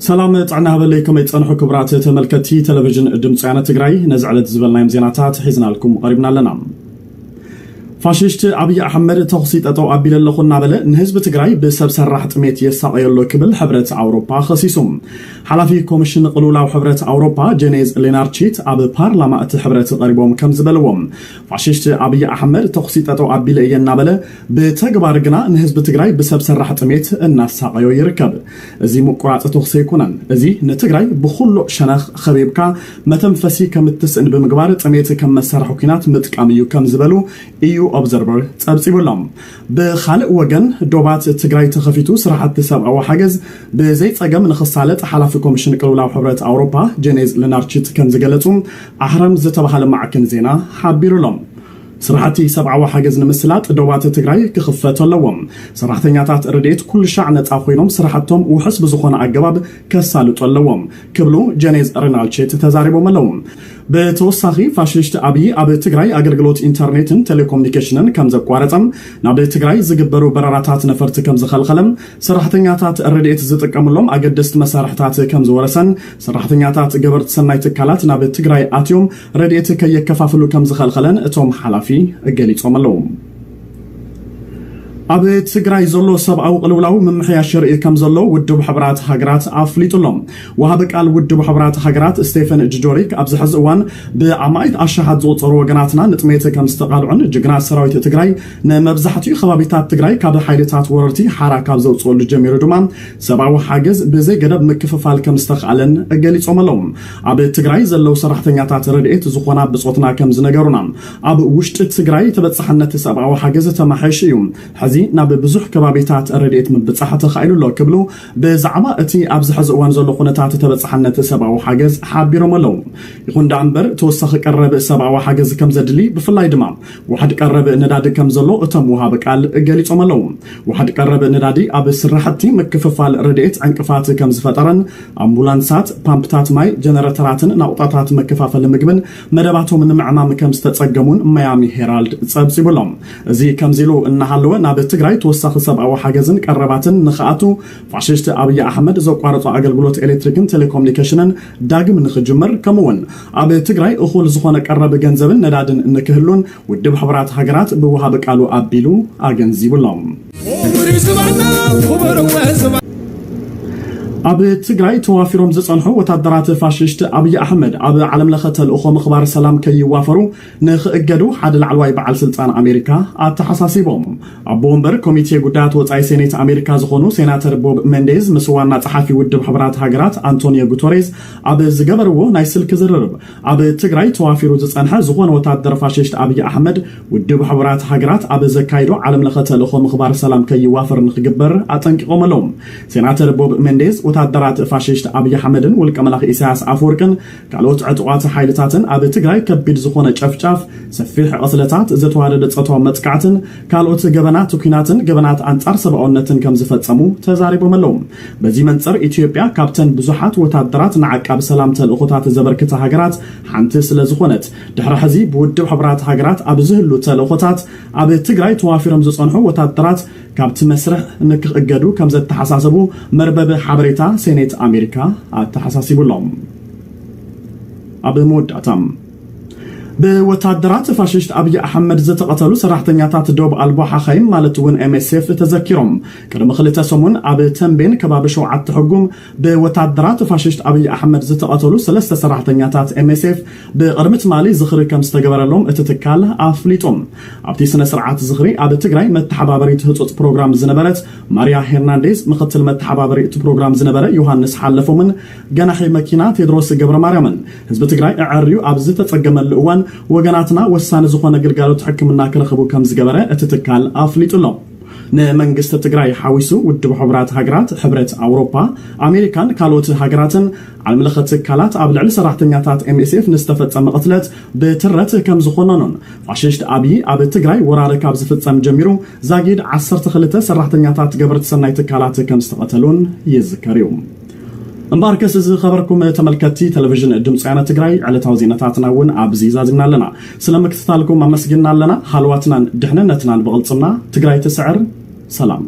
ሰላም ጥዕና ሃበለይ፣ ከመይ ጸንሑ ክቡራት ተመልከትቲ ቴሌቪዥን ድምፂ ወያነ ትግራይ? ነዚ ዕለት ዝበልናዮም ዜናታት ሒዝናልኩም ቀሪብና ኣለና። ፋሽስት ኣብይ ኣሕመድ ተኹሲ ጠጠው ኣቢለ ኣለኹ እናበለ ንህዝቢ ትግራይ ብሰብ ሰራሕ ጥሜት የሳቐዮ ኣሎ ክብል ሕብረት ኣውሮፓ ኸሲሱ። ሓላፊ ኮሚሽን ቅልውላው ሕብረት ኣውሮፓ ጄኔዝ ሌናርቺት ኣብ ፓርላማ እቲ ሕብረት ቀሪቦም ከም ዝበልዎም፣ ፋሽስት ኣብይ ኣሕመድ ተኹሲ ጠጠው ኣቢለ እየ እናበለ ብተግባር ግና ንህዝቢ ትግራይ ብሰብ ሰራሕ ጥሜት እናሳቐዮ ይርከብ። እዚ ምቁራፅ ተኹሲ ኣይኮነን። እዚ ንትግራይ ብኩሉ ሸነኽ ኸቢብካ መተንፈሲ ከም እትስእን ብምግባር ጥሜት ከም መሳርሒ ኲናት ምጥቃም እዩ ከም ዝበሉ ኢዩ ኦብዘርቨር ጸብጺቡሎም። ብኻልእ ወገን ዶባት ትግራይ ተኸፊቱ ስራሕቲ ሰብኣዊ ሓገዝ ብዘይ ጸገም ንኽሳለጥ ሓላፊ ኮሚሽን ቅልውላው ሕብረት ኣውሮፓ ጄኔዝ ሌናርቺት ከም ዝገለጹ ኣህረም ዝተባህለ ማዕከን ዜና ሓቢሩሎም። ስራሕቲ ሰብኣዊ ሓገዝ ንምስላጥ ዶባት ትግራይ ክኽፈቱ ኣለዎም። ሰራሕተኛታት ረድኤት ኩሉ ሻዕ ነፃ ኮይኖም ስራሕቶም ውሑስ ብዝኾነ ኣገባብ ከሳልጡ ኣለዎም ክብሉ ጀኔዝ ሬናልቼት ተዛሪቦም ኣለዉ። ብተወሳኺ ፋሽስት ኣብይ ኣብ ትግራይ ኣገልግሎት ኢንተርኔትን ቴሌኮሙኒኬሽንን ከም ዘቋረጸም ናብ ትግራይ ዝግበሩ በረራታት ነፈርቲ ከም ዝኸልኸለም ሰራሕተኛታት ረድኤት ዝጥቀምሎም ኣገደስቲ መሳርሕታት ከም ዝወረሰን ሰራሕተኛታት ገበርቲ ሰናይ ትካላት ናብ ትግራይ ኣትዮም ረድኤት ከየከፋፍሉ ከም ዝኸልኸለን እቶም ሓላፊ ገሊጾም ኣለዉ። ኣብ ትግራይ ዘሎ ሰብኣዊ ቅልውላው ምምሕያሽ የርኢ ከም ዘሎ ውድብ ሕቡራት ሃገራት ኣፍሊጡ ኣሎ። ወሃቢ ቃል ውድብ ሕቡራት ሃገራት ስቴፈን ጁጆሪክ ኣብዚ ሕዚ እዋን ብኣማኢት ኣሽሓት ዝቑጸሩ ወገናትና ንጥሜት ከም ዝተቓልዑን ጅግና ሰራዊት ትግራይ ንመብዛሕትኡ ከባቢታት ትግራይ ካብ ሓይልታት ወረርቲ ሓራ ካብ ዘውፅኦሉ ጀሚሩ ድማ ሰብኣዊ ሓገዝ ብዘይ ገደብ ምክፍፋል ከም ዝተኽኣለን ገሊጾም ኣለዉ። ኣብ ትግራይ ዘለዉ ሰራሕተኛታት ረድኤት ዝኾና ብጾትና ከም ዝነገሩና ኣብ ውሽጢ ትግራይ ተበጻሕነት ሰብኣዊ ሓገዝ ተማሓይሹ እዩ። ሕዚ ናብ ብዙሕ ከባቢታት ረድኤት ምብጻሕ ተኻኢሉ ኣሎ ክብሉ ብዛዕባ እቲ ኣብዚ ሕዚ እዋን ዘሎ ኩነታት ተበጻሕነት ሰብኣዊ ሓገዝ ሓቢሮም ኣለዉ። ይኹን ደኣ እምበር ተወሳኺ ቀረብ ሰብኣዊ ሓገዝ ከም ዘድሊ ብፍላይ ድማ ዋሕድ ቀረብ ነዳዲ ከም ዘሎ እቶም ወሃቢ ቃል ገሊጾም ኣለዉ። ዋሕድ ቀረብ ነዳዲ ኣብ ስራሕቲ ምክፍፋል ረድኤት ዕንቅፋት ከም ዝፈጠረን ኣምቡላንሳት፣ ፓምፕታት ማይ፣ ጀነረተራትን ናቑጣታት መከፋፈሊ ምግብን መደባቶም ንምዕማም ከም ዝተጸገሙን ማያሚ ሄራልድ ጸብጺቡ ኣሎ። እዚ ከምዚ ኢሉ እናሃለወ ናብ ትግራይ ተወሳኺ ሰብኣዊ ሓገዝን ቀረባትን ንኽኣቱ ፋሽስት ኣብይ ኣሕመድ ዘቋረጾ ኣገልግሎት ኤሌክትሪክን ቴሌኮሙኒኬሽንን ዳግም ንኽጅምር ከምኡውን ኣብ ትግራይ እኹል ዝኾነ ቀረብ ገንዘብን ነዳድን ንክህሉን ውድብ ሕቡራት ሃገራት ብወሃቢ ቃሉ ኣቢሉ ኣገንዚቡ ኣሎ። ኣብ ትግራይ ተዋፊሮም ዝጸንሑ ወታደራት ፋሽስት ኣብይ ኣሕመድ ኣብ ዓለም ለኸ ተልእኾ ምኽባር ሰላም ከይዋፈሩ ንኽእገዱ ሓደ ላዕለዋይ በዓል ስልጣን ኣሜሪካ ኣተሓሳሲቦም። ኣቦ ወንበር ኮሚቴ ጉዳያት ወጻኢ ሴኔት ኣሜሪካ ዝኾኑ ሴናተር ቦብ ሜንዴዝ ምስ ዋና ጸሓፊ ውድብ ሕቡራት ሃገራት ኣንቶኒዮ ጉተሬዝ ኣብ ዝገበርዎ ናይ ስልኪ ዝርርብ ኣብ ትግራይ ተዋፊሩ ዝጸንሐ ዝኾነ ወታደር ፋሽስት ኣብይ ኣሕመድ ውድብ ሕቡራት ሃገራት ኣብ ዘካይዶ ዓለም ለኸ ተልእኾ ምኽባር ሰላም ከይዋፈር ንኽግበር ኣጠንቂቖም ኣለዉ። ሴናተር ቦብ ሜንዴዝ ወታደራት ፋሽስት ኣብይ ኣሕመድን ውልቀ መላኺ ኢሳያስ ኣፈወርቅን ካልኦት ዕጡቓት ሓይልታትን ኣብ ትግራይ ከቢድ ዝኾነ ጨፍጫፍ፣ ሰፊሕ ቅትለታት፣ ዝተዋደደ ጾታዊ መጥቃዕትን ካልኦት ገበናት ኲናትን ገበናት ኣንጻር ሰብኣውነትን ከም ዝፈጸሙ ተዛሪቦም ኣለዉ። በዚ መንጽር ኢትዮጵያ ካብተን ብዙሓት ወታደራት ንዓቃብ ሰላም ተልእኾታት ዘበርክታ ሃገራት ሓንቲ ስለ ዝኾነት ድሕሪ ሕዚ ብውድብ ሕቡራት ሃገራት ኣብ ዝህሉ ተልእኾታት ኣብ ትግራይ ተዋፊሮም ዝጸንሑ ወታደራት ካብቲ መስርሕ ንክእገዱ ከም ዘተሓሳሰቡ መርበብ ሓበሬታ ሴኔት ኣሜሪካ ኣተሓሳሲቡ ኣሎ። ኣብ መወዳእታ ብወታደራት ፋሽስት ኣብይ ኣሕመድ ዝተቐተሉ ሰራሕተኛታት ዶብ ኣልቦ ሓኻይም ማለት እውን ኤምኤስኤፍ ተዘኪሮም። ቅድሚ ክልተ ሰሙን ኣብ ተንቤን ከባቢ ሸውዓተ ሕጉም ብወታደራት ፋሽስት ኣብይ ኣሕመድ ዝተቐተሉ ሰለስተ ሰራሕተኛታት ኤምኤስኤፍ ብቕድሚ ትማሊ ዝኽሪ ከም ዝተገበረሎም እቲ ትካል ኣፍሊጡ። ኣብቲ ስነ ስርዓት ዝኽሪ ኣብ ትግራይ መተሓባበሪት ህፁፅ ፕሮግራም ዝነበረት ማርያ ሄርናንዴዝ፣ ምኽትል መተሓባበሪ እቲ ፕሮግራም ዝነበረ ዮሃንስ ሓለፎምን ገናሒ መኪና ቴድሮስ ገብረ ማርያምን ህዝቢ ትግራይ ኣዐርዩ ኣብ ዝተፀገመሉ እዋን ወገናትና ወሳኒ ዝኾነ ግልጋሎት ሕክምና ክረኽቡ ከም ዝገበረ እቲ ትካል ኣፍሊጡ ኣሎ። ንመንግስቲ ትግራይ ሓዊሱ ውድብ ሕቡራት ሃገራት፣ ሕብረት ኣውሮፓ፣ ኣሜሪካን ካልኦት ሃገራትን ዓለም ለኸ ትካላት ኣብ ልዕሊ ሰራሕተኛታት ኤምኤስኤፍ ንዝተፈጸመ ቅትለት ብትረት ከም ዝኾነኑን ፋሽስት ኣብይ ኣብ ትግራይ ወራር ካብ ዝፍጸም ጀሚሩ ዛጊድ ዓሰርተ ክልተ ሰራሕተኛታት ገበርቲ ሰናይ ትካላት ከም ዝተቐተሉን ይዝከር እዩ። እምበኣርከስ ዝኸበርኩም ተመልከትቲ ቴሌቪዥን ድምፂ ወያነ ትግራይ ዕለታዊ ዜናታትና እውን ኣብዚ ዛዚምና ኣለና። ስለ ምክትታልኩም ኣመስጊንና ኣለና። ሃለዋትናን ድሕንነትናን ብቕልፅምና። ትግራይ ትስዕር። ሰላም።